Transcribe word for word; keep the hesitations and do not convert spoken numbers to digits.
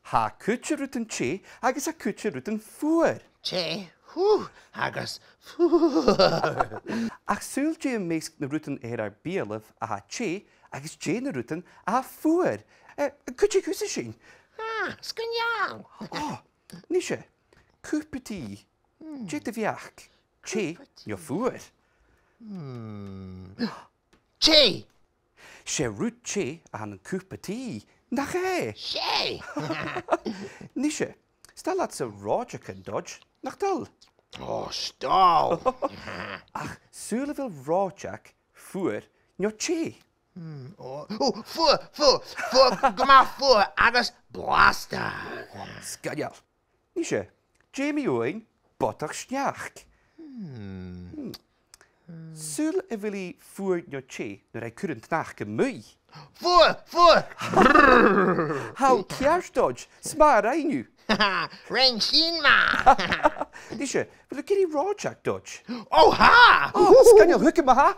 Tha cuid de rudan teth agus tha cuid de rudan fuar. Teth, hu, agus fuar. Ach saoil dè am measg nan rudan a th' air ar beulaibh a tha teth agus dè na rudan a tha fuar? Eh, cuidich thusa sin. Ah, sgoinneil. Ò, nise, cupa tì. Dè do bheachd? Teth no fuar? Teth! 'S e rud teth a th' ann an cupa tì, nach e? 'S e! Nise, 's toil leatsa reòiteagan, Dodge, nach toil? Ò, 's toil! Ach saoil a bheil reòiteag fuar no teth? Ò, ò, fuar, fuar, fuar, gu math fuar agus blasta! Sgoinneil. Nise, Jamie Eoin, Bodach Sneachd. Hmm. Saoil a bheil i fuar no teth nuair a tha i a' cur an t-sneachda a-muigh? Fuar! Fuar! Tha thu ceart, Dodge, 's math a rinn thu. Rinn sinn math! Nise, a bheil thu ag iarraidh reòiteag, Dodge? Ò, tha! Ò, sgoinneil, thug e ma-thà.